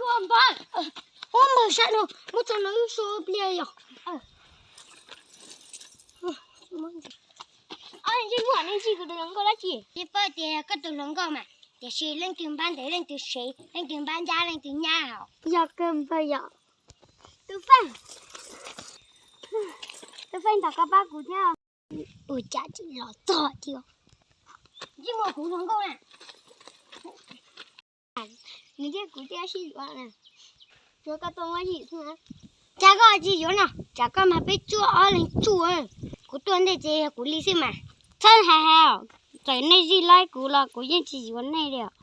Ua npawg sab no, muab tso no wb so pliag yom. Ntsej muag, nej ntxig kuv tus hluas nkauj dab tsi? Tsis paub tias yog koj tus hluas nkauj mas, tiam sis leej twg npab ntev leej twg sev, leej twg npab ncab leej twg nyab os. Yog kawg npawg yom. Tub Feej, Tub Feej, thov koj pab kuv thiab. Ua cas tsis los txog thiab? Ntsej muag, kuv hluas nkauj na. Nws thiab kuv thiaj sib yuav na. Tsuav koj tuaj muab yim xwb. Cas koj tsis yuav no, tsam koj mag peb tsuaj ob leeg tsuaj. Kuv tuaj ntej ces yog kuv li xwb mas. Txhob hais hais, txawm nej zij laib kuv los kuv yeej tsis yuav nej li os.